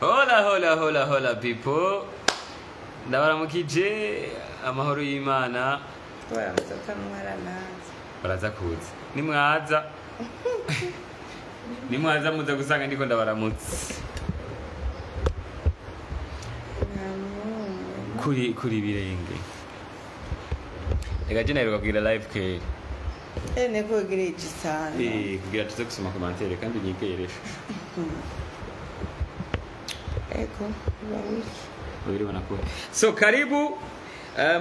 Hola, hola, hola, hola people. Ndabaramukije, amahoro y'Imana. Baramutse atamwaranaza. Baraza kuza. Nimwaza. Nimwaza muza gusanga ndiko ndabaramutse. Kuri birenge. Reka je naheruka kugira live kera. Ene kugira igisana. Kugira tuze gusoma commentaire kandi unyegere shusho. Ego, babiri. Babiri banakora. So karibu.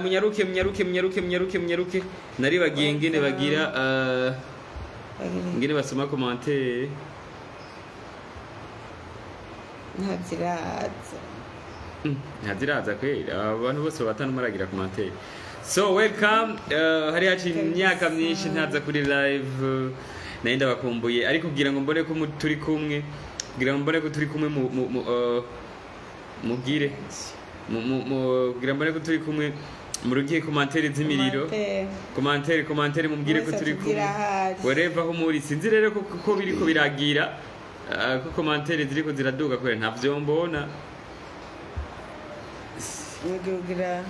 Munyaruke munyaruke munyaruke munyaruke munyaruke. Naribagiye ngene bagira ngene basoma commentaire. Ntaziraza. Ntaziraza kweli. Abantu bose batanu maragira commentaire. So welcome. Hari haci imyaka myinshi ntaza kuri live. Nari ndabakumbuye ariko kugira ngo mbone ko turi kumwe, kugira ngo mbone ko turi kumwe mugire kugira mbone ko turi kumwe murugiye commentaire z'imiriro. Commentaire mubwire ko turi kumwe. Wherever aho muri, sinzi rero ko biriko biragira ko commentaire ziriko ziraduga kwera ntavyo mbona. Mugira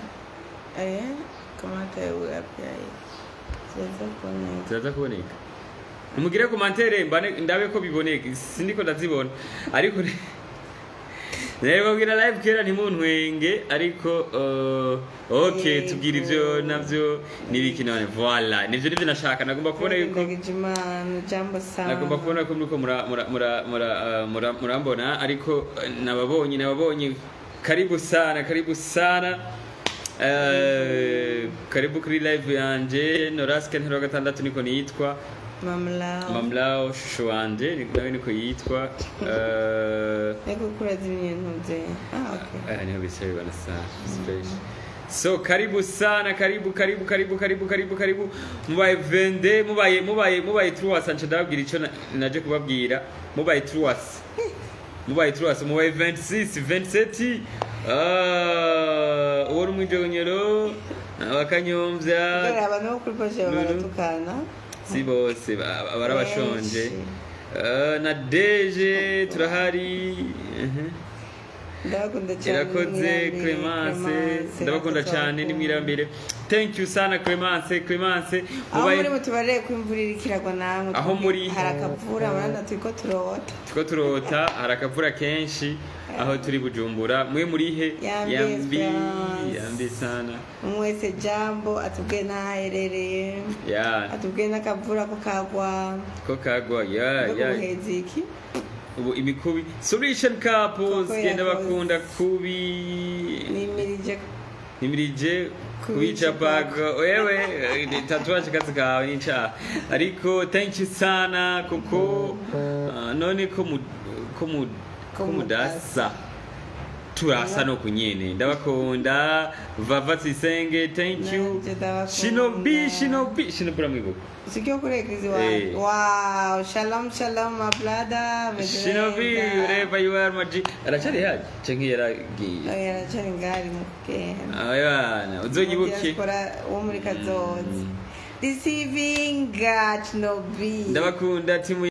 commentaire urapyaye. Ziraza kuboneka. Mugire commentaire mbane ndabe ko biboneka, sindiko ndazibona. Ariko rero kugira live kera ntimuntwenge ariko okay tubwira ivyo navyo nibiki none voilà nivyo nashaka nagomba kubona yuko jambo sana nagomba kubona ko muriko mura mura mura mura murambona ariko nababonye karibu sana karibu sana. Karibu kuri live yanje Noraske ntero gatandatu niko nitwa Mamlao shusho wanje nawe niko yitwa niko kurazimye ntuze. Okay, niho bicaye bana sana fresh. So karibu sana, karibu karibu karibu karibu karibu karibu. Mubaye vende, mubaye truas anje ndababwira ico naje kubabwira. Mubaye truas. Mubaye truas, mubaye 26, 27. Uwo rumwijonyero abakanyomvya. Abantu bo kuri page baratukana. Si bose barabashonje. Na DG turahari. Ndabakunda cyane. Irakoze Clemence, ndabakunda cyane nimwirambere. Thank you sana Clemence. Aho muri mutubarere ko imvura irikiragwa namwe. Aho muri harakavura abana turiko turota. Turiko turota harakavura kenshi aho turi Bujumbura. Mwe muri he? Yambi sana. Mwese jambo atubwe naherereye. Yeah. Atubwe nakavura ko kagwa. Ko kagwa. Yeah. Iki? Ubu imikubi solution couples genda bakunda kubi nimirije kubica bago wewe tatuaje kazi kawe nica ariko thank you sana kuko none ko mudasa turasa no kunyene ndabakunda vava tsisenge thank you shinobi mwibuka Sikyo kuri eglise wa. Wow, shalom shalom my brother. Shinobi wherever you are maji. Arachari haje chengi yaragiye. Arachari ngari muke. Ayana uzoyibuke. Diaspora wo muri kazoza. Receiving God Shinobi. Ndabakunda timu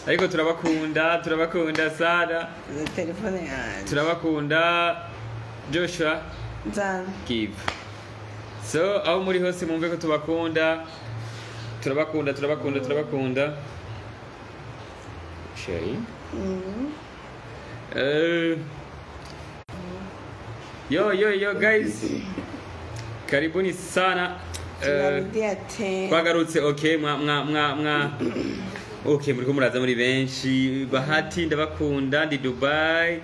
ariko turabakunda sana. Telefone yanjye. Turabakunda Joshua. Nzana. Give. So aho muri hose mumve ko tubakunda. Turabakunda. Sherry. Yo guys. Karibuni sana. Twagarutse okay mwa okay muriko muraza muri benshi. Bahati ndabakunda ndi Dubai.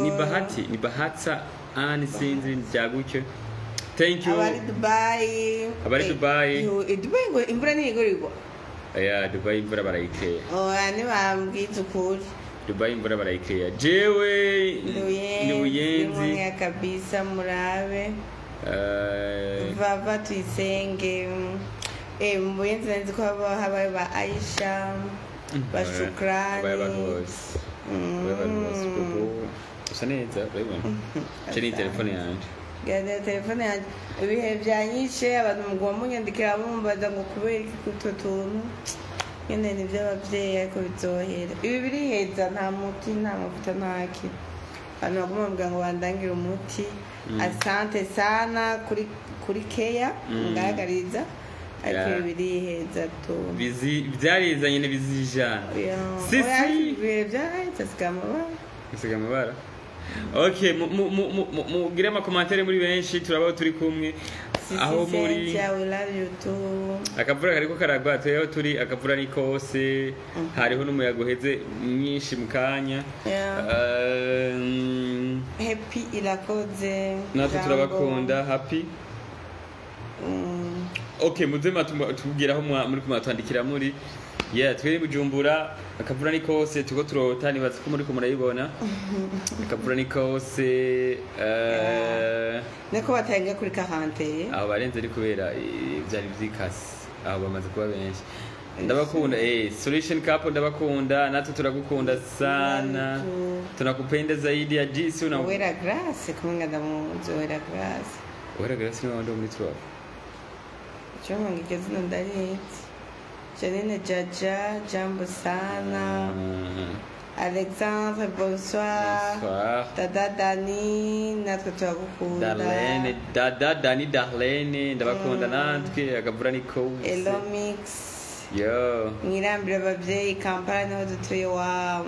Ni Bahati, ni Bahatsa ani sinzi byagucyo. Thank you. Abari Dubai. Dubai ngo imvura ntigorigwa. Yeah, Dubai imvura barayikeye. Oh, ni bambwiza ukuri. Dubai imvura barayikeye. Jewe ni Buyenzi kabisa murabe. Vava tuyisenge. Buyenzi nzi ko habaye ba Aisha, ba Shukrani. Habaye abantu bose. Usa neza urabibona. Cyo ni telefone yanje. Gada telefone yanjye ibihe byanyishe abantu mugwa munyandikira mumbaza ngo kubera iki kuto tuntu nyene ni by'abavyeyi ariko bizohera ibi biriheza nta muti nta mavuta ntaki. Abantu baguma bambwira ngo bandangire umuti. Asante sana kuri keya ngaragariza, ariko Yeah. ibi biriheza tu. Byarizanye n'ibizijana. Yeah. Si, Oya, si. ibihe byaraheze, asigaye amabara. Asiga amabara. Okay, mugire amakomantere muri benshi, turabaho turi kumwe Sisi aho muri. Cynthia, we love you too. Akavura kariko karagwa, turi aho turi, akavura ni kose, hariho n'umuyaga uheze mwinshi mu kanya. Yeah. Happy irakoze. Natwe Jambo. turabakunda, happy. Okay, muze tubwira aho muri kumatwandikira muri. Yeah, twiri Bujumbura, akavura ni kose, turiko turota, nibaza ko muriko murayibona. Akavura ni kose. Niko batarenga kuri 40. Aho barenze ari kubera vyari vyikase, aho bamaze kuba benshi. Ndabakunda, solution couple, ndabakunda, natwe turagukunda sana. Tunakupenda zaidi ya jinsi una. Wera Grace, kumwe ndamuzi Wera Grace. Wera Grace ni wandi wo muri twaba. Cyo ngo iryo zina ndarizi. Janine Jaja, jambo sana. Alexandre, bonsoir. Bonsoir. Dada Dani, natwe turagukunda. Darlene, dada Dani, Darlene, ndabakunda natwe, akavura ni kose. Elo Mix. Yo. Mwirambire abavyeyi, Kampala niho dutuye wa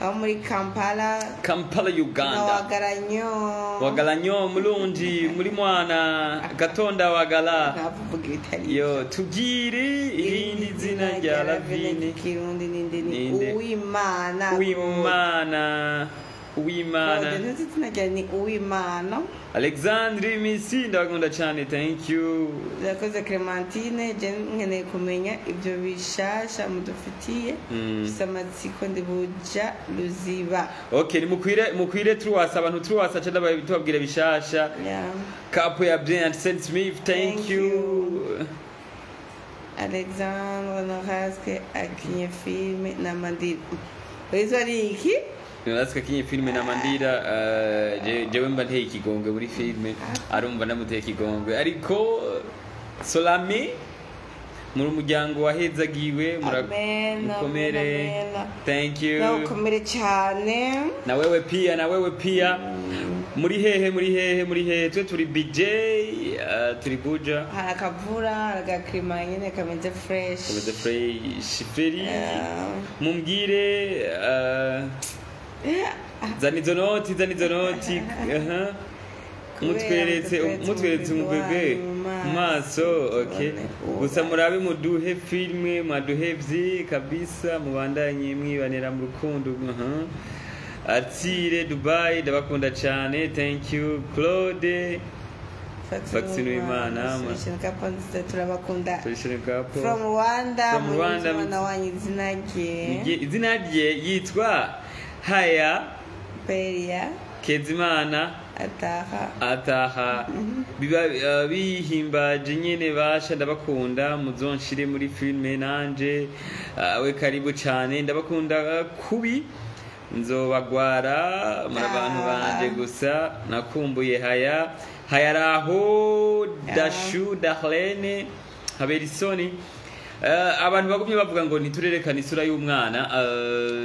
aho muri Kampala. Kampala, Na Uganda. Wagaranyo. Wagalanyo mulungi muri mwana Gatonda wagala. Ntavuga ibitari. Yo, tubwire irindi zina rya Lavine. Kirundi ninde ni Ninde? Uwimana. Uwimana, Uwimana. Ntuzi izina rya ni Uwimana. Alexandre Misi, ndabakunda cyane, thank you. Irakoze Clementine, je nkeneye kumenya ibyo bishasha mudufitiye. Mfise amatsiko, ndi buja Ruziba. Okay, nimukwire mukwire truwasa abantu truwasa cyane tubabwire bishasha. Yeah. Kapo ya Brian Saint Smith, thank Thank you. you. Alexandre Noraske akinye filime na Mandira. Wizo ari iki? Noraske akinye filime na Mandira, jewe mba nteye ikigongwe muri filime, arumva ndamuteye ikigongwe, ariko Solami muri umuryango wahezagiwe. Amen, mukomere. amen, amen. Thank you. Nawe ukomere cyane. Na wewe pia, na wewe pia. Muri hehe, muri hehe, muri hehe? Twe turi BJ, turi Buja. Hari akavura, hari agakirima nyine kameze fresh. Kameze fresh feri. Yeah. Mumbwire, zana izo noti, zana izo noti. Aha. Kubera mutweretse mutweretse mutweretse umubiri umubebe wanyu mu mu maso. Okay. tubone uwo Gusa murabe muduhe filme mwaduhevye kabisa, mubandanye mwibanira mu rukundo. Aha. Atire Dubai, ndabakunda cyane, thank you. Claude Vaccine Uwimana. Solution Couple nziza, turabakunda. Solution Couple. From Rwanda. From Rwanda. Umwana wanyu izina rye? Izina rye yitwa Haya Peria Kezimana. Ataha. Ataha biba bihimbaje nyene. Basha, ndabakunda, muzonshire muri filme nanje. We karibu cane, ndabakunda kubi, nzobagwara muri abantu banje. Gusa nakumbuye Haya, Haya raho. Dashu Darlene Haberisoni. Abantu bagumye bavuga ngo ntiturerekane isura y'umwana.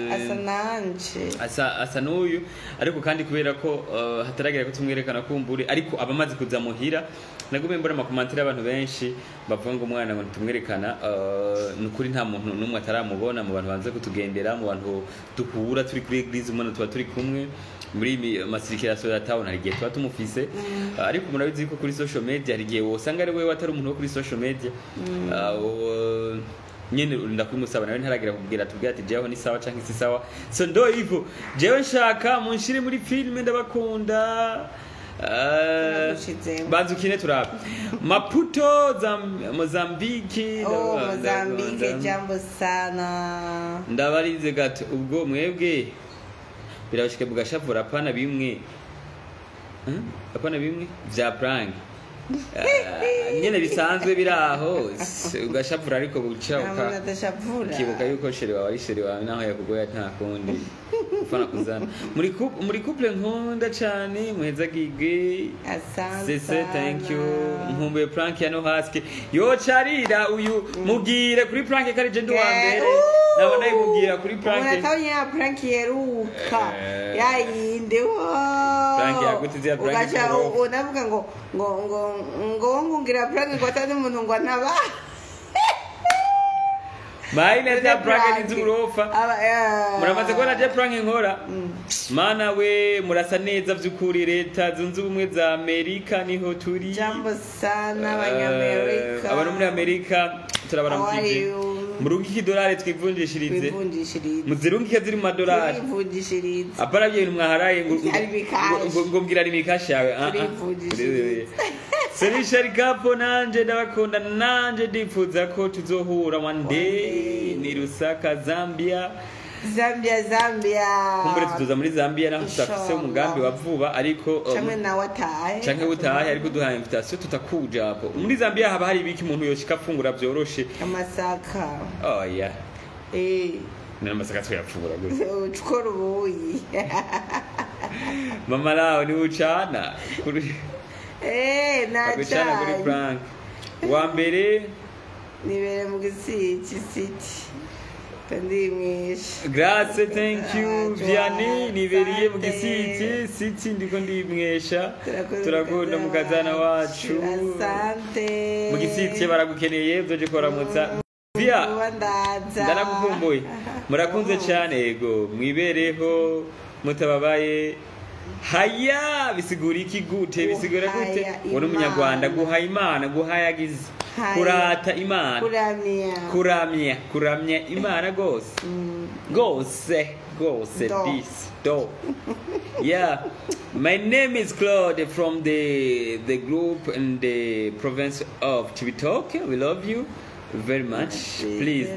Asa nanje. Asa n'uyu, ariko kandi kubera ko hataragera ko tumwerekana kumbure, ariko abamaze kuza muhira, nagumye mbona amakomantere y'abantu benshi bavuga ngo umwana ngo ntitumwerekana. Ni ukuri nta muntu n'umwe ataramubona mu bantu banze kutugendera, mu bantu duhura turi kuri église, umwana tuba turi kumwe muri masirikirasiyo ya town, hari igihe tuba tumufise. Ariko murabizi ko kuri social media hari igihe wosanga ari wewe atari umuntu wo kuri social media. Nyene urinda kubimusaba, nawe ntaragira kubwira tubwira ati jewe ni sawa canke si sawa. So ndo hivyo, jewe nshaka munshire muri filme, ndabakunda. Turagushizemo. Banza ukine turabe Maputo, Mozambiki. Oh, Mozambique, ndabakunda. jambo sana. Ndabarize gato, ubwo mwebwe birabashika mugashavura? Apana bimwe. Apana bimwe vya prank. Nyene bisanzwe biraho ugashavura, ariko buca Nta muntu adashavura. ukibuka yuko chéri wawe ari chéri wawe, naho yakugoya nta kundi. Ufana kuzana muri couple nkunda cyane, muhezagirwe. Asante. Sese, thank you. Nkumbuye prank ya no haske yocarira uyu mubwire kuri prank kari je ndi wa mbere. Nabona yimubwira kuri prank. Umuntu atabonye ya prank yeruka. Yayinde wo. Prank yagute ziriya prank ugaca z'uburofa. Unavuga ngo ngo ngo ngo ngungira prank ngo atari umuntu ngo anaba. Mahina za prank ni z'uburofa. Muramaze kubona je prank nkora. Mana we, murasa neza vy'ukuri. Leta Zunze Ubumwe za Amerika niho turi. Jambo sana abanyamerika. Abantu muri Amerika How are turabaramukije. you? Murungike idolari twivunjishirize. Wivunjishirize. Muzirungike ziri mu madolari. Wivunjishirize. Apara byo bintu mwaharaye ngo Ari bikashi. ngo mbwira ari mikashi yawe. Ah, ah. Turivunjishirize. Serishari kapo, nanje ndabakunda, nanje ndifuza ko tuzohura one day. Ni Lusaka, Zambia. Zambia, Zambia. Kumbure tuzoza muri Zambia naho tutafise Inshallah. umugambi wa vuba, ariko Canke nawe atahe. Canke utahe, ariko duhaye invitation tutakuja hapo. Muri Zambia haba hari ibiki umuntu yoshika afungura vyoroshe? Amasaka. Oh yeah. N'amasaka tuyafungura gute? Ucukora ubuyi. Mama lao ni ucana kuri agucana kuri nacanye. prank wa mbere. Nibere mu gisiki city ndimwishe. Grace, thank you. Ah, Vianney niberiye mu asante. Gisiti city, ndiko ndimwesha. Turakunda mukazana wacu. Asante. Mu Gisiti baragukeneye, uzoje kubaramutsa via. Vuba ndaza. Ndanagukumbuye, murakunze cyane. Yego, mwibereho mutababaye. Haya bisigura iki gute? Bisigura gute? Guhaya. Wowe n'umunyarwanda. Imana. Guhaya Imana, guhayagiza. Haya. Kurata Imana. Kuramya. Kuramya, kuramya Imana gose gose gose. Do. This do. Yeah, my name is Claude from the group in the province of Cibitoke. We love you very much. Please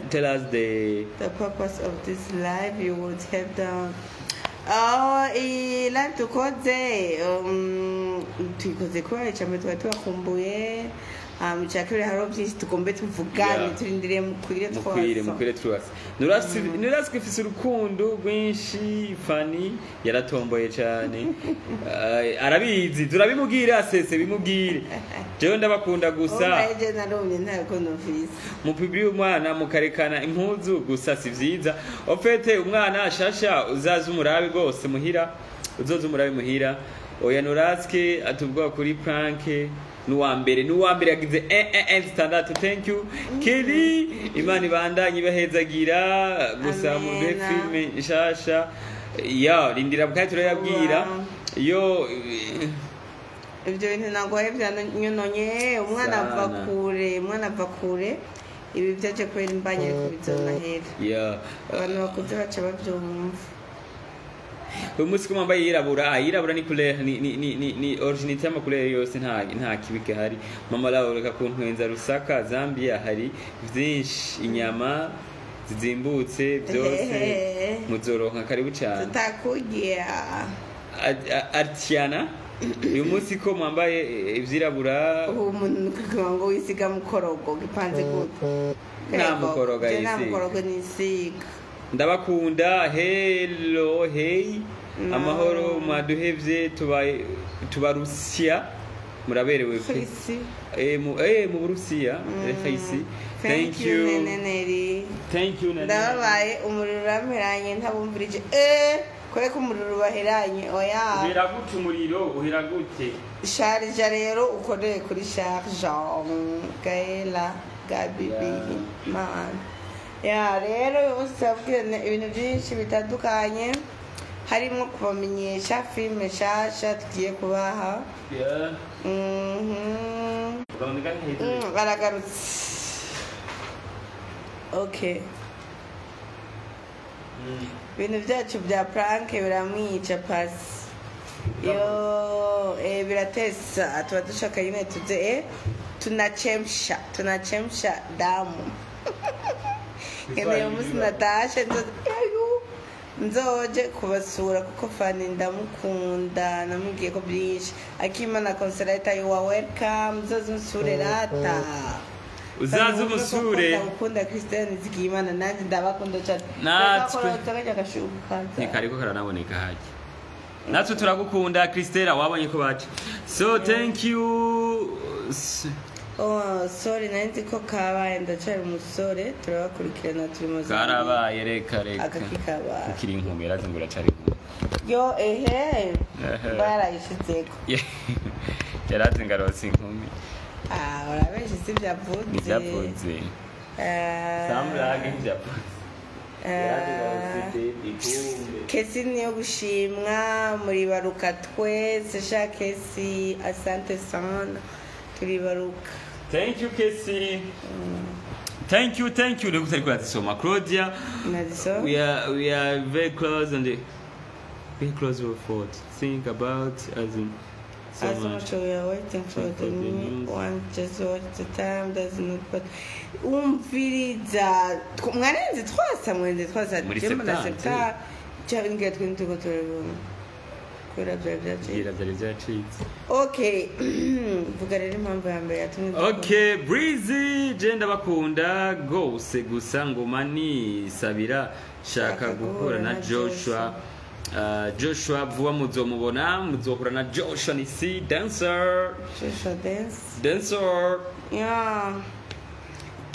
tell us the The purpose of this live you would have done. Oh, iyi live dukoze, tuyikoze kubera icambere twari tubakumbuye. Icya kabiri hariho byinshi tugombe tuvugane. Turindiriye mukwire. Mukwire. Twasa. Mukwire twase. Nurasi ifise urukundo rwinshi. Fani yaratomboye cyane. Arabizi, turabimubwira. Sese bimubwire, jewe ndabakunda gusa. Umva, je narumye, nta rukundo mfise. Mupibiri umwana mukarekana impuzu gusa si vyiza. Ofete umwana shasha uzaza umurabe rwose muhira, uzoza umurabe muhira. Oya, Nuraske atubwa kuri prank nuwa mbere, nuwa mbere yagize 1 1 1 6. Thank you Kelly, Imana ibandanye ibahezagira gusa muduhe Amena. filme nshasha. Ya rindira bwaye turayabwira iyo. Ibyo bintu ntabwo byanyononye umwana ava Sana. kure, umwana ava kure. Ibi byaje kubera imbanya, ariko bizonahera. Abantu bakuze baca babyumva. Uyu munsi ko mwambaye yirabura, ah, yirabura ni couleur, ni originalité y'ama couleur yose, nta kibi gihari. Mama lawo reka kuntwenza. Rusaka, Zambia hari vyinshi, inyama zizimbutse byose muzoronka. Karibu cyane. Tutakugira. Artiana, uyu munsi ko mwambaye ivyirabura? Ubu umuntu kugira ngo wisiga mukorogo gipanze gute? Nta mukorogo Je nta yisiga. mukorogo nisiga. Ndabakunda. Hello, hey. Amahoro, mwaduhevye tubaye tubarusya, muraberewe pe. Fisi. Mu Burusiya. Faisi, thank you neneneri. Thank you, Nene. Ndababaye, umuriro uramperanye ntabumvirije, kubera ko umuriro ubaheranye, oya. Uhera gute umuriro? Uhera gute? Sharija rero, ukorere kuri sharija. Gaela gabibi. Man ya rero uyu munsi turabwirana ibintu byinshi bitandukanye, harimo kubamenyesha filime nshasha tugiye kubaha. Uraboneka neza. Baragarutse, okay. Ibintu byacu bya prank biramwica pasi yo, biratesa. Tuba dushaka nyine tuze, tunachemsha, tunachemsha damu. Nkeneye umunsi natashe nzoje kubasura kuko Fani ndamukunda, namubwiye ko byinshi. Akimana Consolata, you are welcome, nzoze unsure rata. Uzaze umusure. Ukunda Christian Nizigiyimana, nanjye ndabakunda cyane. Natwe. Reka agashuka kaza. Ntikariko karanaboneka hajya. Natwe turagukunda Christella, wabonye ko baje. So thank you. Oh, sorry, nari nzi ko kabaye. Ndacyari umusore, turabakurikirana, turi mu Karabaye, reka reka. Agaki kabaye. Ukiri inkumi, yarazi ngo uracari inkumi. Yo, ehe. Ehe. Barayishizeko. Yarazi ngo arose inkumi. Ah, urabenshi si byavuze. Ntibyavuze. Samurage ntibyavuze. Yarazi ngo arose baby, kumbe. Kesi niyo gushimwa, muribaruka twese. Sha Kesi, asante sana, turibaruka. Thank you Kesi, thank you, thank you. Reka utari kurazisoma Claudia. Naziso. We are very close and very close for think about as in so As much. much we are waiting for the For the new news. one, just watch the time does not, but umviriza, mwarenze twasa, mwarenze twasa. Muri Jemba na septembre. septembre cyangwa ngira twe nituko turabibona kubera byari byaciye. Bwira byari byacitse. Okay, vuga rero impamvu ya mbere yatumye Okay, Breezy, je ndabakunda gose, gusa nguma nisabira, shaka guhura na Joshua. Joshua vuba muzomubona, muzohura na Joshua, ni si dancer. Joshua dance. Dancer. Yeah,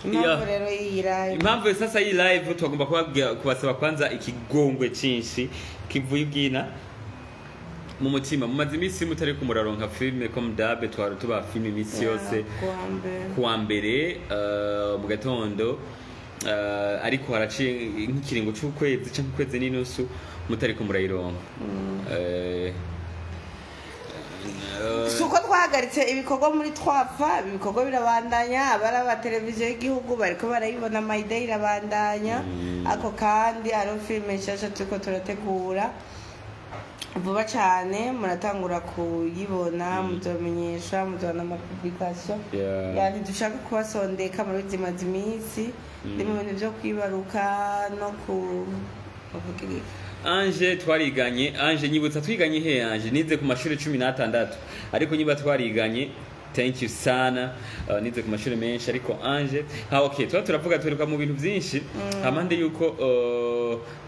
impamvu rero y'iyi live. Impamvu sasa iyi live, tugomba kubasaba kwanza ikigongwe cinshi kivuye ibwina mu mutima. Mumaze iminsi mutari kumuraronka filme comme d'hab, twari tuba filme iminsi yose kuwa mbere. Kuwa mbere mu gatondo, ariko haraciye nk'ikiringo c'ukwezi canke ukwezi n'inusu mutariko murayironka. Si uko twahagaritse ibikorwa muri twafa, ibikorwa birabandanya, abari aba televiziyo y'igihugu bariko barayibona, mayide irabandanya. Ako kandi hariho filime nshasha turiko turategura, vuba cane muratangura kuyibona, muzomenyesha, muzobona ama publication. Yeah. Ya, ntidushaka kubasondeka muri zimaze iminsi ndi mu bintu vyo kwibaruka no ku bavuga iki? Ange twariganye. Ange nyibutsa twiganye he? Ange nize ku mashuri 16, ariko niba twariganye, thank you sana. Nize ku mashuri menshi, ariko Ange ha, okay, tuba turavuga, tuheruka mu bintu byinshi hamande yuko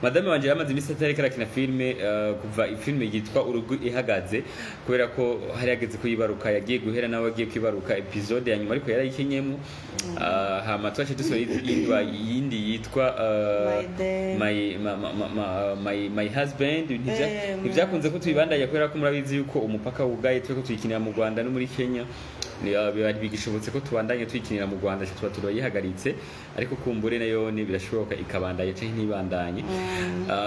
madame wanje yamaze iminsi atariko arakina filme, kuva ifilme yitwa Urugo ihagaze, kubera ko hari yageze kuyibaruka, yagiye guhera nawe agiye kwibaruka episode ya nyuma, ariko yarayikinyemo. Hama twace dusohora iyindi yitwa My Day. My, ma, ma, ma, ma, my, my husband. Ntibyakunze ko tuyibandanya kubera ko murabizi yuko umupaka wugaye, turiko tuyikinira mu Rwanda no muri Kenya. Biba bigishobotse ko tubandanya tuyikinira mu Rwanda, tuba turayihagaritse, ariko kumbure nayo ni birashoboka ikabandanya canke ntibandanye.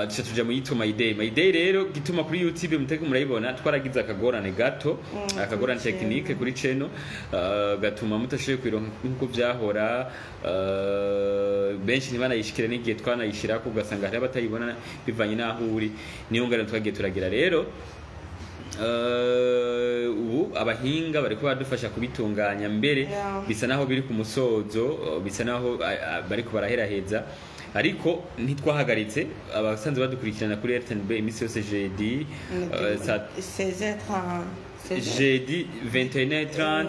Tuca tuja mu yitwa My Day. My Day rero, gituma kuri YouTube muteko murayibona, twaragize akagorane gato, akagorane technique kuri channel, gatuma mutashoboye kuyironka nkuko vyahora. Benshi ntibanayishikire n'igihe twanayishirako, ugasanga hari abatayibona bivanye n'aho uri. Niyo ngorane twagiye turagira rero. Ubu abahinga bariko badufasha kubitunganya mbere, bisa naho biri ku musozo, bisa naho bariko baraheraheza, ariko ntitwahagaritse. Abasanzwe badukurikirana kuri RTNB iminsi yose jeudi 16h30. Jeudi 21h30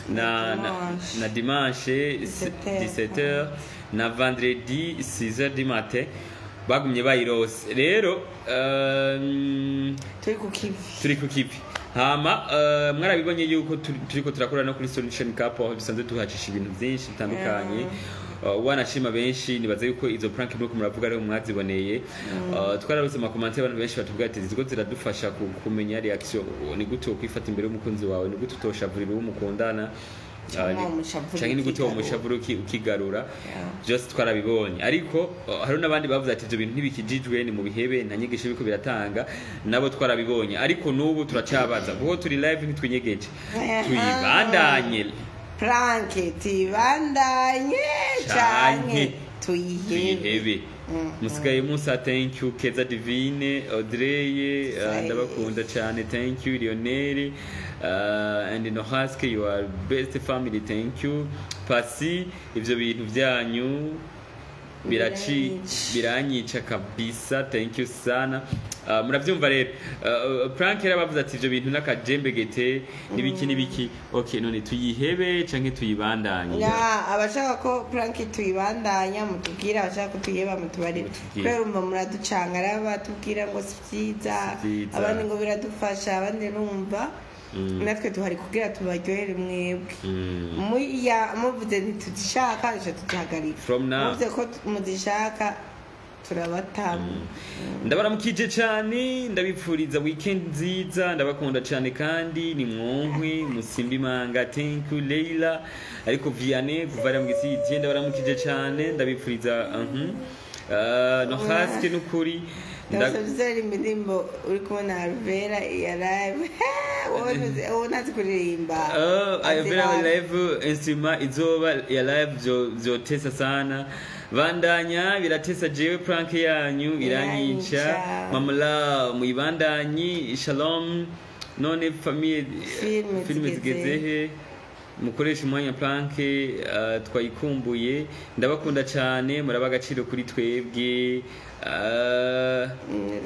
dimanche. Na dimanche 17h. 17h na vendredi 6h du matin, bagumye bayirose rero. Turi ku kivi. Turi ku kivi. Hama mwarabibonye yuko turiko turakora no kuri Solution Cup, aho dusanzwe tuhacisha ibintu byinshi bitandukanye. Wanashima benshi nibaza yuko izo prank muriko muravuga ariho mwaziboneye. Twararose ama commentaires y'abantu benshi batubwira ati ziriko ziradufasha kumenya reaction, ni gute wokwifata imbere y'umukunzi wawe, ni gute utoshavurira uwo mukundana, Canke womushavurira canke ni gute ukigarura. womushavura ukigarura. Byose twarabibonye, ariko hari n'abandi bavuze ati ibyo bintu ntibikijijwe, ni mu bihebe, nta nyigisho biriko biratanga. Nabo twarabibonye, ariko n'ubu turacabaza kuko turi live, ntitwinyegeje, tuyibandanye Prank tibandanye Canke canke tuyihebe? Tuyihebe. Musigaye musa. Thank you Keza Divine, Audrey, ndabakunda cyane. Thank you Lionel and Nohaske, you are best family. Thank you Pasi, ivyo bintu byanyu. Biraci Biranyica. Biranyica kabisa. Thank you sana. Muravyumva rero, prank rero bavuze ati ivyo bintu n'akajembegete n'ibiki n'ibiki. Okay, none tuyihebe canke tuyibandanye? Ya, abashaka ko prank tuyibandanya mutubwire, abashaka ko tuyiheba mutubarire. Mutubwire. Kubera umva muraducanga, rero batubwira ngo si vyiza, Si vyiza. abandi ngo biradufasha, abandi numva natwe duhari kugira tubaryohere mwebwe. Muvuze ntituzishaka, duca tuzihagarika. From now. Muvuze ko muzishaka, turabatamu. Ndabaramukije cyane, ndabipfuriza weekend nziza, ndabakunda cyane kandi ni mwonkwe musimba imanga. Thank you Leila. Ariko Vianney kuva ari mu gisiti, ndabaramukije cyane, ndabipfuriza no haske nukuri. Ndabasabye uzaririmba indirimbo uri kumwe na Alvera ya live. Wowe ntazi kuririmba. Oh, Azi Alvera live. Live instrument izoba ya live vyotesa sana. Bandanya biratesa, jewe prank yanyu iranyica. Iranyica. Mamala muyibandanyi. Shalom. None famille Filme filme zigeze. zigeze he? Mukoresha umwanya prank, twayikumbuye. Ndabakunda cyane, muraba agaciro kuri twebwe.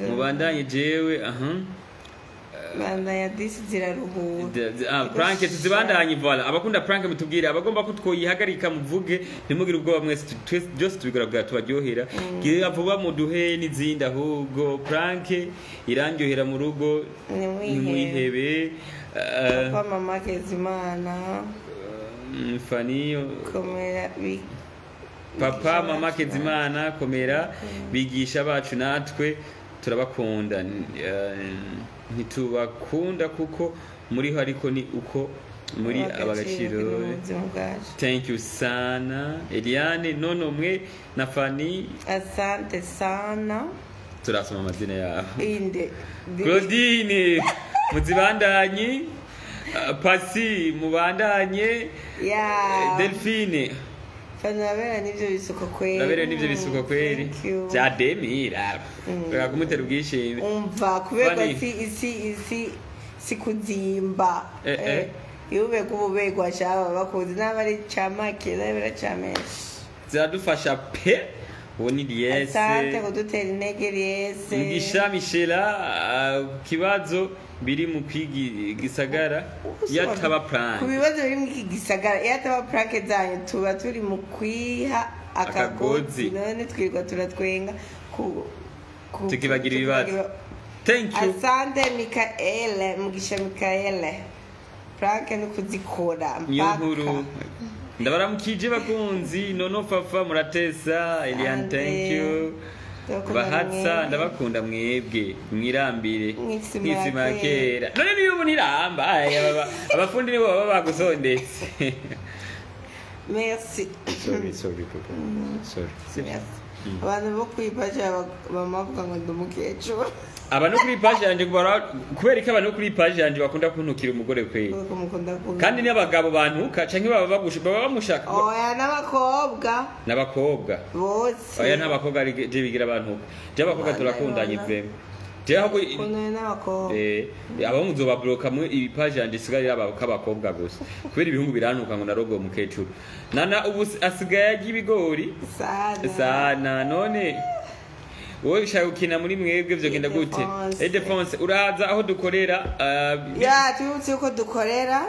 Mubandanye jewe aha. Bandanya disi ziraruhura. Prank tuzibandanye, voilà. Abakunda prank mutubwire, abagomba ko twoyihagarika muvuge, ntimugire ubwoba mwese, twese byose tubikora bwa tubaryohera. Gira vuba muduhe n'izindi, ahubwo prank irandyohera mu rugo. Ntimwihebe. Ntimwihebe. Papa, mama Kezimana. Fani komera papa bigisha mama bacu. Kezimana komera, bigisha bacu natwe turabakunda. Ntitubakunda kuko muriho, ariko ni uko muri abagaciro mu buzima bwacu. Thank you sana Eliane. Nono mwe na Fani. Asante sana. Turasoma amazina yabo. Inde. Claudine muzibandanyi, Pasi mubandanye. Ya. Delphine. Fani urabera n'ibyo bisuko kweri. Urabere n'ivyo bisuko kweri. Thank you. Bya demira reka kumutera ubwishime. Umva kuberwa. Fani. Si isi isi si kuzimba. Iyo ubega ububegwa shaba bakuzi n'aba ari camake n'aba ari camenshi. Ziradufasha pe. Uwo ni Liese. Asante kudutera intege, Liese. Mugisha Michela, kibazo biri mu kwigi gisagara yataba ku prank. Bibazo biri mu iki gisagara iyo ataba prank zanyu tuba turi mu kwiha akagozi. Akagozi. None twirirwa turatwenga Tukibagira ibibazo. Thank you. Asante Mikaele, Mugisha Mikaele. Prank ni kuzikora Niyo mpaka. nkuru. Ndabaramukije bakunzi. Nono Fafa muratesa. Elian, Asante. thank you. Ndabakunda Bahatsa. mwebwe. Ndabakunda mwebwe, mwirambire. Mw'isima Mw'isima ya ya kera. None niyo ubu ntiramba. Aya, abafundi nibo baba bagusondetse. Merci. Sorry, sorry papa, sorry. Merci. Abantu bo kwipaje bama bavuga ngo ndi umukecuru. Abantu kuri page yanje kubera ko abantu kuri page yanje bakunda kuntukira umugore kweli. Kuko mukunda kubi. Kandi n'abagabo bantuka canke baba bagusha baba bamushaka. Oya, n'abakobwa. N'abakobwa. Bose. Oya, nta bakobwa ari je bigira abantu, je abakobwa turakundanye vraiment, je ahubwo. Ukundana n'abakobwa. Abo muzobabloka mwe, iyi page yanje isigaye ari abakobwa gusa kubera ibihungu birantuka ngo narogoye umukecuru. Nana ubu asigaye arya ibigori. Sana. Sana. None wowe ushaka gukina muri mwebwe vyogenda gute? Ildefonse. Ildefonse, uraza aho dukorera. Ya, tubibutse yuko dukorera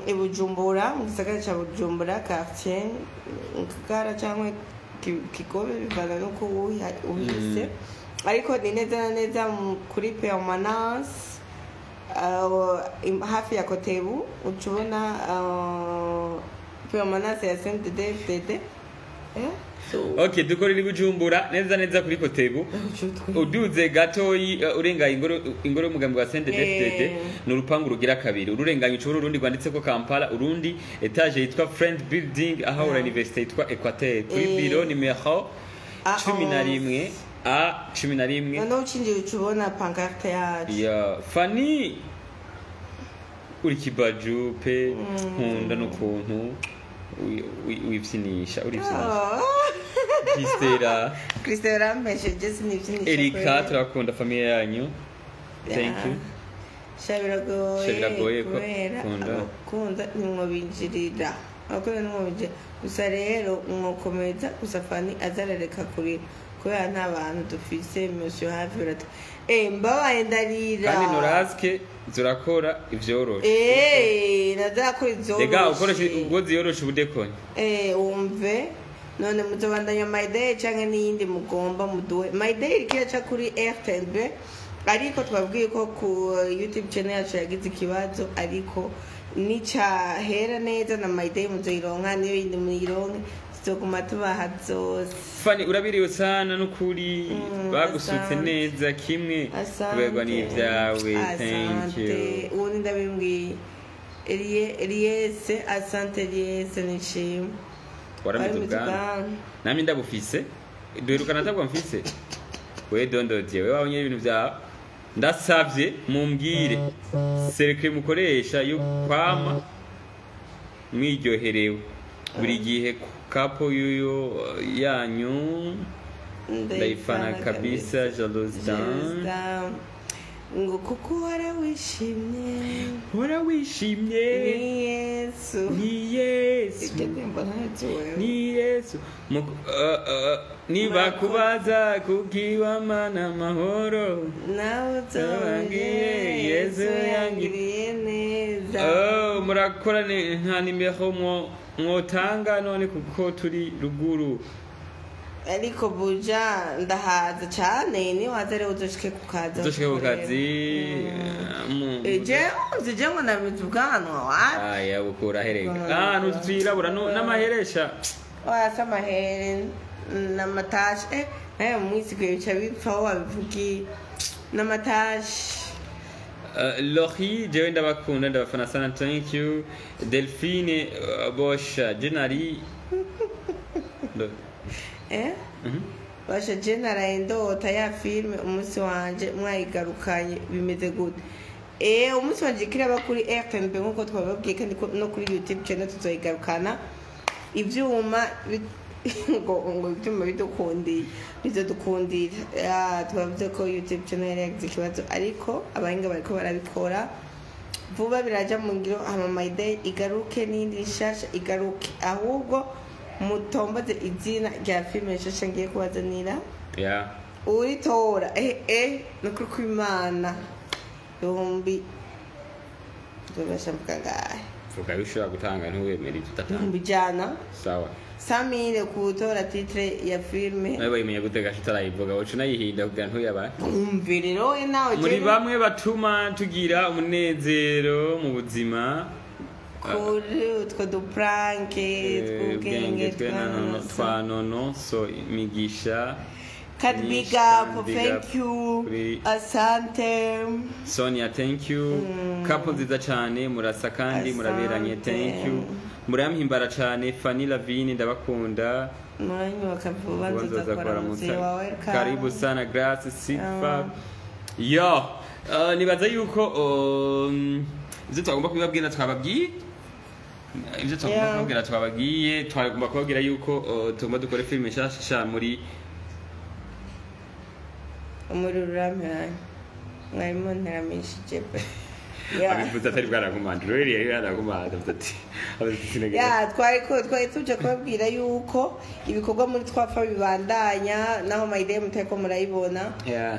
i Bujumbura, mu gisagara ca Bujumbura, quartier Ngagara cyangwa Kigobe, bivana n'uko uhise, ariko ni neza na neza kuri permanence, hafi ya Kotebu, uca ubona permanence ya CNDD-FDD. So Okay, dukorera i Bujumbura neza neza kuri Kotebu, uduze gatoyi, urengaye ingoro y'umugambi wa CNDD-FDD. Ni urupangu rugira kabiri ururenganye, ucubura urundi rwanditseko Kampala, urundi étage yitwa Friend Building, aho ura université yitwa Equateur, kuri biro nimero A 11 11. A 11. Noneho ucinjiye uca ubona pancarte yacu. Ya Fani, uri kibaju pe, nkunda n'ukuntu wipfinisha, uripfinisha. Oh. Kristera. Christelle arampesheje, sinipfinisha Erika, kweli. turakunda famille yanyu, thank you. Sha biragoye. Sha biragoye kubera kunda. abakunda ntimwobinjirira. Abakora n'umubije gusa rero mwokomeza gusa Fani azarareka kurira kubera nta bantu dufise monsieur hafi baratu mbabaye ndarira. Kandi noraske zirakora ivyoroshe. Nazakora Rega izoroshe. ukoresha ubwo ziyoroshe ubudekonye. Wumve none muzobandanya My Day canke n'iyindi mugomba muduhe. My Day iriko iraca kuri RTNB, ariko twabwiye ko ku YouTube channel yacu yagize ikibazo, ariko nicahera neza na My Day muzoyironka, niyo yindi muyironke, tuzoguma tubaha zose. Fani urabiriwe sana n'ukuri. Bagusutse Asante. neza kimwe. Asante. Kuberwa n'ibyawe, thank you. Asante. Ubundi ndabimbwiye Eliese, asante Eliese, nishimwe. Waramize Waramize ubwanwa. ubwanwa. Namye ndabufise, duherukana atabwo mfise. We dondodiye we wabonye ibintu byawe. Ndasavye mumbwire serekre mukoresha yo kwama mwiryoherewe buri gihe kapo yuyo yanyu ndayifana kabisa. Jalousie down. Down. Ngo kuko uhora wishimye. Hora wishimye. Ni Yesu. Ni Yesu. Iryo ndirimbo ntazi wewe. Ni Yesu. Nibakubaza kukiwamana amahoro nawe Yabangiriye, Yesu Yesu yangiriye neza. Oh, murakora nta nimero mwotanga none kuko turi ruguru. Ariko buja ndahaza cane, ni waza rero uzoshike ku kazi. Uzoshike ku kazi. Je nzi je ngo namize ubwanwa wapi. Aya bukura herega. Ubwanwa. Ah, ntutwirabura n'amaheresha. Wasa amahere n'amatashi, nawe mwisigaye bica bipfa aho wabivugiye n'amatashi. Lori, jewe ndabakunda, ndabafana sana, thank you. Delphine, bosha jenari. Basha je naraye ndota ya filime umunsi wanje mwayigarukanye, bimeze gute? Umunsi wanje kiraba kuri RTNB nkuko twababwiye, kandi no kuri YouTube channel tuzoyigarukana. Ivyuma ngo ivyuma bidukundiye, bizodukundira. Twavuze ko YouTube channel yari yagize ikibazo, ariko abahinga bariko barabikora vuba, biraja mu ngiro. Hama My Day igaruke n'iyindi nshasha igaruke. Ahubwo mutomboze izina rya filime nshasha ngiye kubazanira. Uritora nukuri kw'Imana ibihumbi nzobasha mvuga ngahe? Vuga ayo ushobora gutanga, ntiwemere ibyo udatanga. 100,000. Sawa. 100,000 kutora titre ya filime. Nawe bayimenya gute gasha utarayivuga? Woca unayihinda kugira ntuyabaye. Umve rero we nawe. Muri bamwe batuma tugira umunezero mu buzima. Kuri utwo dupranke ubwenge tw'ubwenge twe na nono twa nono so imigisha Cat big myinshi up, kandi big thank up you. Asante. Sonia, thank you. Couple nziza cyane, murasa kandi muraberanye, thank you. Murampimbara cyane. Fanny Lavine, ndabakunda. Muranyubaka vuba, Vuba nzoza nzoza kuramutsa. kuramutsa. Wawe. Karibu sana Grace Sifa. Yo, nibaza yuko ibyo twagomba kubibabwira twababwiye, ibyo twagomba kubabwira twababwiye. Twagomba kubabwira yuko tugomba dukore filime nshasha muri Umuriro uramperanye, mwarimo nteramishije pe. Abivuze atari bwarakomanda rero, yari yarakomanda, avuze ati sinagera. Ya, twari ko twari tuje kubabwira yuko ibikorwa muri twafa bibandanya, naho My Day mutariko murayibona.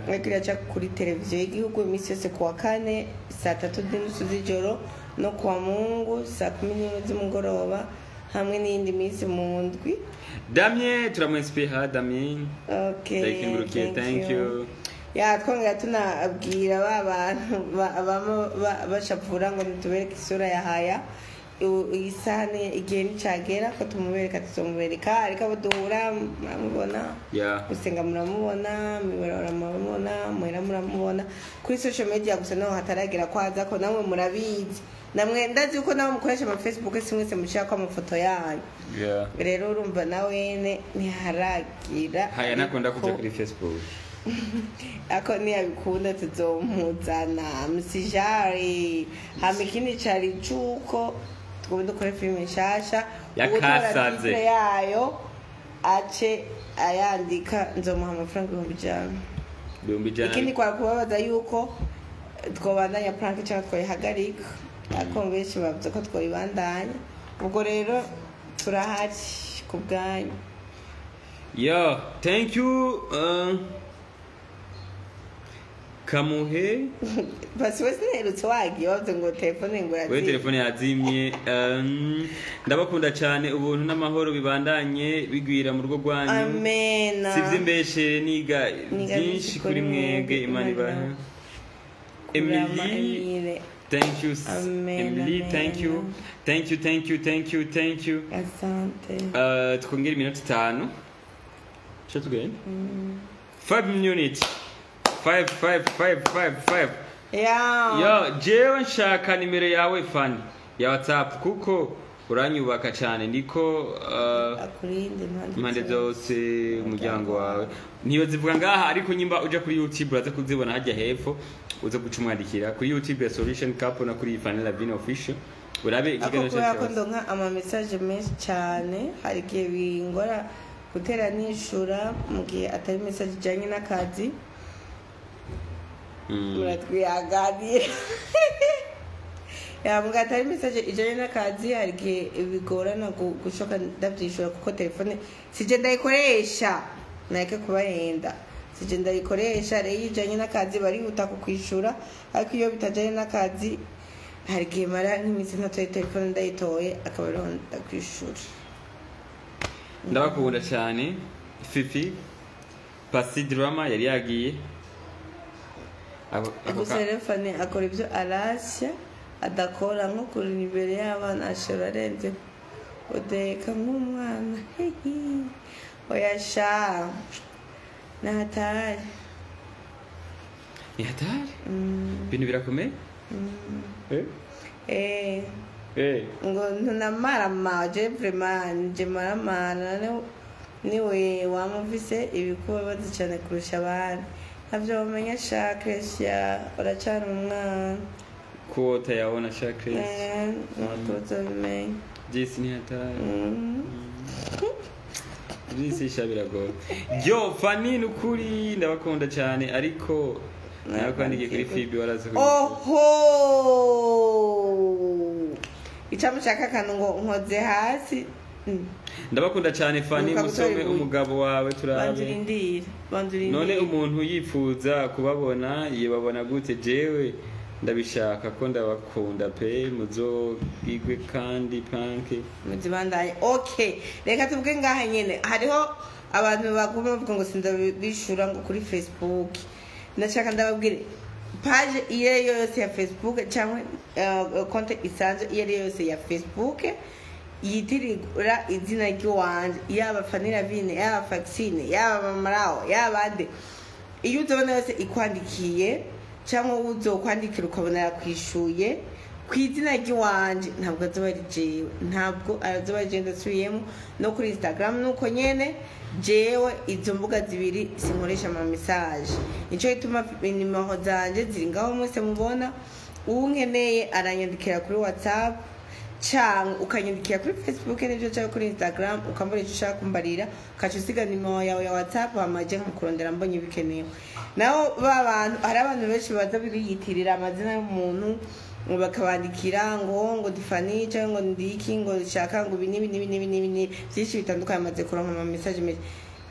Ariko iraca kuri televiziyo y'igihugu iminsi yose kuwa kane saa 3:30 z'ijoro no kuwa Mungu saa 11 z'umugoroba, hamwe n'iyindi minsi mu ndwi. Damien, turamwinspira Damien. Okay, Ndayikengurukiye, thank you. Ya, twongera tunabwira ba bantu bama bashapfura ngo ntitubereke isura ya Haya. Iyi sahani igihe nicagera ko tumubereka tuzomubereka, ariko abo duhura muramubona. Gusenga muramubona, mibarabara muramubona, muhera muramubona, kuri social media gusa naho hataragera ko haza ko namwe murabizi. Namwe ndazi yuko nawe mukoresha ama Facebook, si mwese mushirako amafoto yanyu. Rero urumva nawene ntiharagira. Haya nakunda kuja ariko- kuri Facebook. Ako niyabikunda tuzomuzana msijari. Hama ikindi cari cuko tugomba dukore filime nshasha. Yakasaze. Uwutora titre yayo ace ayandika, nzomuha amafaranga 100,000. 100,000. Ikindi kwa kubabaza yuko twobandanya prank cyangwa twayihagarika, ariko benshi bavuze ko twoyibandanya. Ubwo rero turahari ku bwanyu. Yo, thank you, Kamuhe. Basi wese nherutse wagiye wavuze ngo telefone ngo We yagiye. Telefone yazimye. Ndabakunda cyane, ubuntu n'amahoro bibandanye bigwira mu rugo rwanyu. Amena. Si iby'imbeshere, niga Niga byinshi kuri mwebwe. Imana ibahe. Kurama. Emily. Emile. Thank you. Amen, Emily, amen. thank you, thank you, thank you, thank you, thank you. Asante. Twongere iminota 5. Cyo tugenda 5 minutes, 5 5 5 5 5. Ya. Yo, jewe nshaka nimero yawe Fani ya WhatsApp kuko uranyubaka cyane, ndiko Akurinde impande zose, umuryango wawe. Ntiyo zivuga ngaha, ariko nyimba uja kuri YouTube uraza kuzibona hajya hepfo, uza guca umwandikira kuri YouTube ya Solution Couple na kuri Fanny Lavine Official, urabe Ako ikiganiro kubera ko cyacu. ndonka ama message menshi cyane, hari igihe bingora gutera nishura mu gihe atari message ijyanye n'akazi. Muratwihanganira, ya mugihe atari message ijyanye n'akazi, hari igihe bigorana gushoka ndabyishura kuko telefone sije ndayikoresha, nareke kubahenda, sije ndayikoresha. Rero iyo ijyanye n'akazi barihuta kukwishura, ariko iyo bitajyanye n'akazi hari igihe mara nk'iminsi ntatoye telefone, ndayitoye akaba ariho ndakwishura. Ndabakunda cyane. Fifi Pasi Drama yari yagiye. Ako Gusa rero Fani akora ibyo arashya adakora, nko kurira imbere y'abana, ashora arenze udeka nk'umwana. Hihi, oya sha, nahatari. Ni hatari, ibintu birakomeye. Eh? Eh. Eh. Ngo ntunamarama, je vraiment nje maramara niwe wama ufise ibikubabaza cyane kurusha abandi, ntabyo wamenya sha Christian, uracyari umwana. Ko utayabona sha Chris. Eh, ntutuzabimenya. Byisi ni hatari. Byisi sha biragoye. Yo Fani, nukuri ndabakunda cyane, ariko nakwandikiye kuri Fibi waraza Oho, icyamushaka akantu ngo nkoze hasi. Ndabakunda cyane Fani. Ibuka gutora Musome ibuye. umugabo wawe Banza turabe. urindire, banza None urindire. umuntu yifuza kubabona yebabona gute? Jewe ndabishaka ko ndabakunda pe, muzogigwe kandi panke. Muzibandanye. Okay, reka tuvuge ngaha nyene hariho abantu baguma bavuga ngo sindabishura ngo kuri Facebook. Ndashaka ndababwire, page iyo ari yo yose ya Facebook cyangwa konte isanzwe iyo ari yo yose ya Facebook yitirira izina ry'iwanje, yaba Fanny Lavine, yaba Faxine, yaba Mamarawo, yaba ande, iyo uzabona yose ikwandikiye cyangwa uzokwandikira ukabona yakwishuye ku izina ry'iwanje, ntabwo azoba ari jewe, ntabwo azoba ari jewe. Ndasubiyemo, no kuri Instagram nuko nyene. Jewe izo mbuga zibiri sinkoresha ama message, nico gituma nimero zanje ziri ngaho mwese mubona. Uwunkeneye aranyandikira kuri WhatsApp cyangwa ukanyandikira kuri Facebook n'ibyo, cyangwa kuri Instagram ukambara icyo ushaka kumbarira, ukaca usiga nimero yawe ya WhatsApp, hama je nkakurondera mbonye bikenewe. Naho ba bantu, hari abantu benshi baza biyitirira amazina y'umuntu ngo bakabandikira ngo difani cyangwa ngo ndiki, ngo shaka ngo ibi n'ibi n'ibi n'ibi n'ibi n'ibi, byinshi bitandukanye. Amaze kuronka ama message menshi.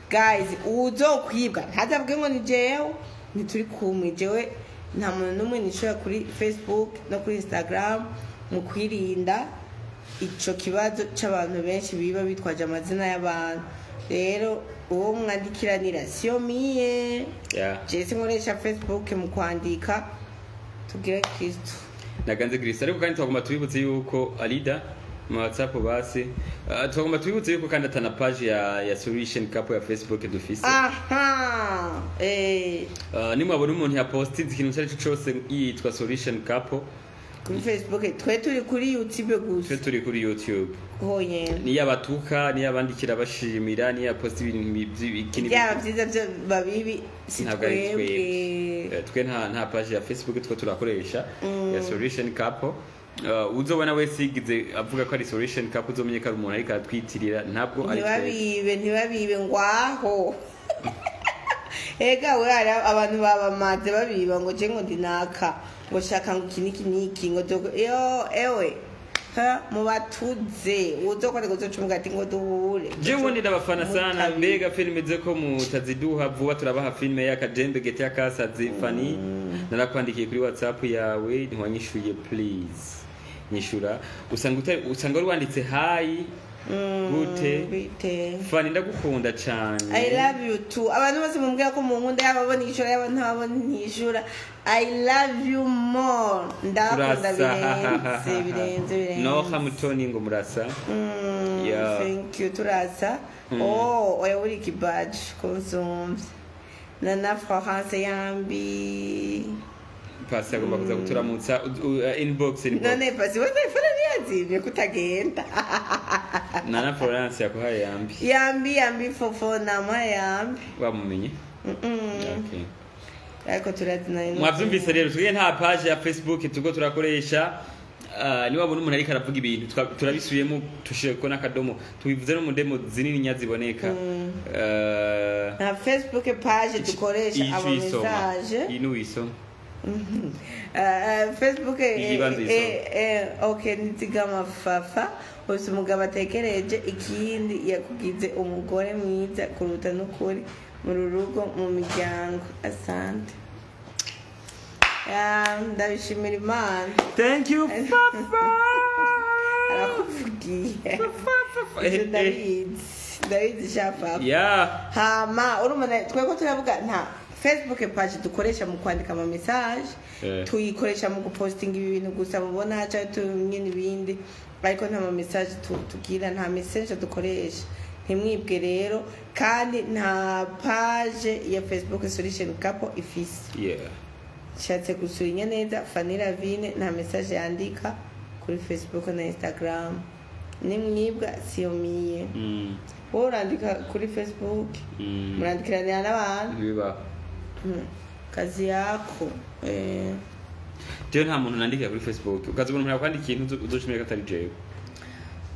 Guys, uzokwibwa ntazavuge ngo ni jewe, ntituri kumwe. Jewe nta muntu n'umwe nishora kuri Facebook no kuri Instagram, mu kwirinda ico kibazo c'abantu benshi biba bitwaje amazina y'abantu. Rero uwo mwandikiranira siyo miye. Jese nkoresha Facebook mu kwandika. Tugire Kristo. Naganze Chris, ariko kandi twagomba tubibutse yuko Alida mu WhatsApp basi, twagomba tubibutse yuko kandi atana page ya Solution Couple ya Facebook dufise. Aha, eh. Nimwabona umuntu yapostinze ikintu icyo ari cyo cyose yitwa Solution Couple Kuri Facebook, twe turi kuri YouTube gusa. Twe turi kuri YouTube. Honyene. Niyo abatuka, niyo abandikira bashimira, niyo aposta ibintu by'ibikini. Byaba byiza byo babibi, si Ntabwo ari twebwe. twebwe. Twe nta page ya Facebook two turakoresha ya Solution Couple. Uzobona wese yigize avuga ko ari Solution Couple, uzomenye ko ari umuntu ariko aratwitirira, ntabwo ari twebwe. Ntibabibe, ntibabibe ngwaho. Ega we, hari abantu babamaze babiba ngo je ngo ndinaka, ngo shaka ngo iki niki niki, ngo yo ewe. Ha, mubatuze uzokwandika uzoca ati ngo duhure. Jewe ubundi ndabafana sana. Mutabi. Mbega filime ze ko mutaziduha vuba? Turabaha filime y'akajembe gete y'akasazi. Fani, narakwandikiye kuri WhatsApp yawe ntiwanyishuye. Please nyishura. Usanga usanga wari wanditse hi, gute? Bite? Fani, ndagukunda cane. I love you too. Abantu bose mumbwira ko munkunda, yaba abona igishura, yaba ntabona ntishura, I love you more. Ndabakunda birenze, birenze, birenze. Noha Mutoni ngo murasa. Yeah. Thank you, turasa. Oh, oya, uri kibaji konsumvye nana Florence yambi. Pasi agomba kuza kuturamutsa. Inbox, inbox. None pasi we telefone ntiyazimye kutagenda? Nana Florence yakuhaye yambi. Yambi, yambi fofo, namuha yambi. Wamumenye? Mm-mm. Okay. Ariko turazinanye. Mwavyumvise rero, twebwe nta page ya Facebook turiko turakoresha. Niba wabona umuntu ariko aravuga ibintu turabisubiyemo, tushireko n'akadomo, tubivuze no mu ndemo zinini nya ziboneka. Nta Facebook page dukoresha. Iyi Abo tuyisoma. message. Iyi nuwisoma. Facebook Igibanza isoma. Okay, nizigama fafa ufise umugabo atekereje, ikindi yakugize umugore mwiza kuruta n'ukuri mu rugo, mu miryango. Asante. Ya, ndabishimira Imana. Thank you, Fafa. Arakuvugiye. Fafa. Ivyo ndabizi, ndabizi sha Fafa. Hama urumva twebwe turavuga nta Facebook page dukoresha mu kwandika ama message. Tuyikoresha mu gupostinga ibi bintu gusa mubona, cyangwa tumwe n'ibindi, ariko nta ma message tugira, nta message dukoresha, ntimwibwe rero. Kandi nta page ya Facebook Solution Couple ifise. Nshatse gusubinya neza, Fanny Lavine nta message yandika kuri Facebook na Instagram. Nimwibwa siyomiye. Wowe urandika kuri Facebook? Murandikiranira n'abantu? Bibaho. Kazi yako. Jewe nta muntu nandikira kuri Facebook. Ukazibona umuntu yakwandikiye, ntuzoshimira ko atari jewe.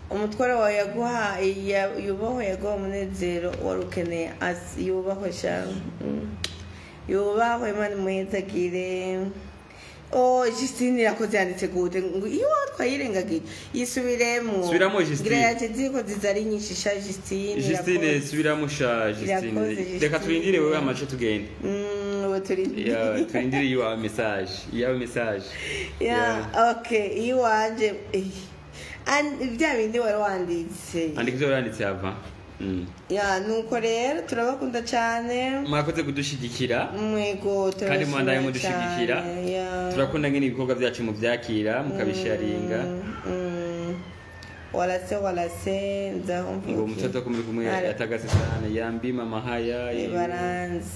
Umutware wawe yaguha yubahwe, yaguha umunezero wari ukeneye. Yubahwe sha. Yubahwe, Imana imuhezagire. Oh, Justine irakoze, yanditse gute ngo iyo twayirengagije yisubiremo. Subiramo, Justine. Ngira yaje ziko ziza ari nyinshi sha Justine. Justine, Irakoze. subiramo sha Justine. Irakoze, Justine. Reka turindire wewe amace tugende. Ubu turi Yeah, turindire iwawe message, iyawe message. Yeah, okay, iwanje bya bindi wari wanditse. Andika ivyo wanditse hava. Ya, nuko rero turabakunda cyane. Mwakoze kudushigikira. Mwego. Kandi mwandaye Turabashimira mudushigikira. cyane, yeah. Turakunda ngene ibikorwa byacu muvyakira, mukabisharinga. Walase, walase, nzaho Ngo mvuke. mtoto kumuri kumwe yatagase sana. Yambi mama haya. Ibaranzi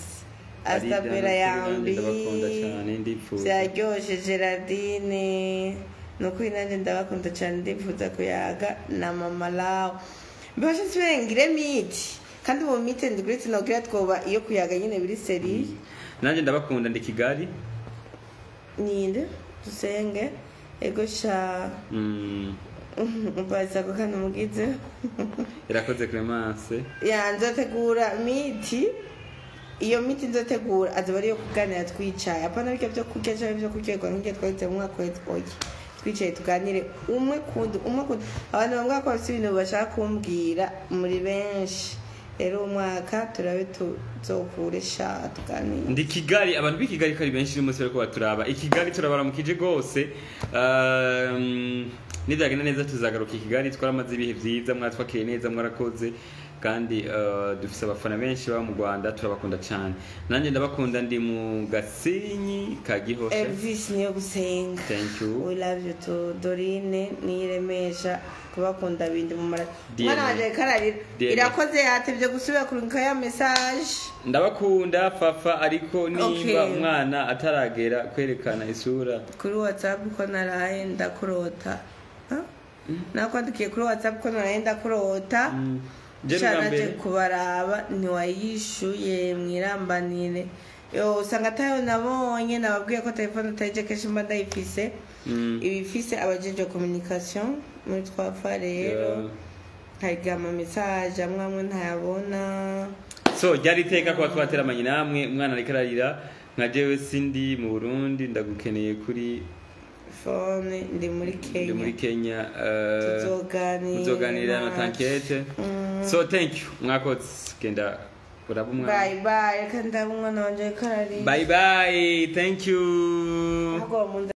Asabera yambi. Ndabakunda cyane, ndipfuza. Byaryoshe. Gerardine, ni ukuri nanjye ndabakunda cyane, ndifuza kuyaga na mama lawe. Mbashe nsubire ngire meet, kandi ubu meet and greet nogira twoba iyo kuyaga nyine biri seri. Nanjye ndabakunda, ndi Kigali. Ninde dusenge ego sha. Mbaza ko kandi umugize. Irakoze Clemence. Ya, nzotegura meet. Iyo meet nzotegura azoba ariyo kuganira twicaye, apana birya byo kurya cyangwa ibyo kuryoherwa nk'ibyo twagize mu mwaka uheze. Oya, twicaye tuganire umwe kundi, umwe kundi. Abantu bambwira ko bafite ibintu bashaka kumbwira muri benshi. Rero uwo mwaka turabe tuzokure sha tuganire. Ndi Kigali. Abantu b'i Kigali ko ari benshi uyu munsi bariko baturaba i Kigali, turabaramukije rwose. Nibyagenda neza tuzagaruka i Kigali. Twaramaze ibihe vyiza, mwatwakiriye neza, mwarakoze. Kandi dufise abafana benshi baba mu Rwanda, turabakunda cyane. Nanjye ndabakunda, ndi mu Gasenyi ka Gihosha. Elvis niyo gusenga. Thank you. We love you too. Dorine niyiremesha kubakunda bindi mu mara. DNA. Mwana wanje kararira. DNA. Irakoze yatevye gusubira kurunka ya message. Ndabakunda Fafa, ariko nimba Okay. umwana ataragera kwerekana isura Kuri WhatsApp ko naraye ndakurota. Huh? Nakwandikiye kuri WhatsApp ko naraye ndakurota. Je Sha n'ubwa naje mbere. kubaraba ntiwayishuye, mwirambanire. Yo, usanga atayo nabonye. Nababwiye ko telefone atayije kenshi mba ndayifise. Ibifise abajejwe communication muri twapfa rero. Nkayiga ama message amwe amwe ntayabona. So ryari iteka kuba twateramanye namwe. Umwana ariko ararira nka jewe, sindi mu Burundi, ndagukeneye kuri Phone ndi muri Ndi muri Kenya. Kenya. Tuzoganira. Tuzoganira na tankete. So thank you, mwakoze. Genda uraba umwana. Bye bye. Reka ndaba umwana wanje, ariko ararira. Bye bye, thank you. Ahubwo mu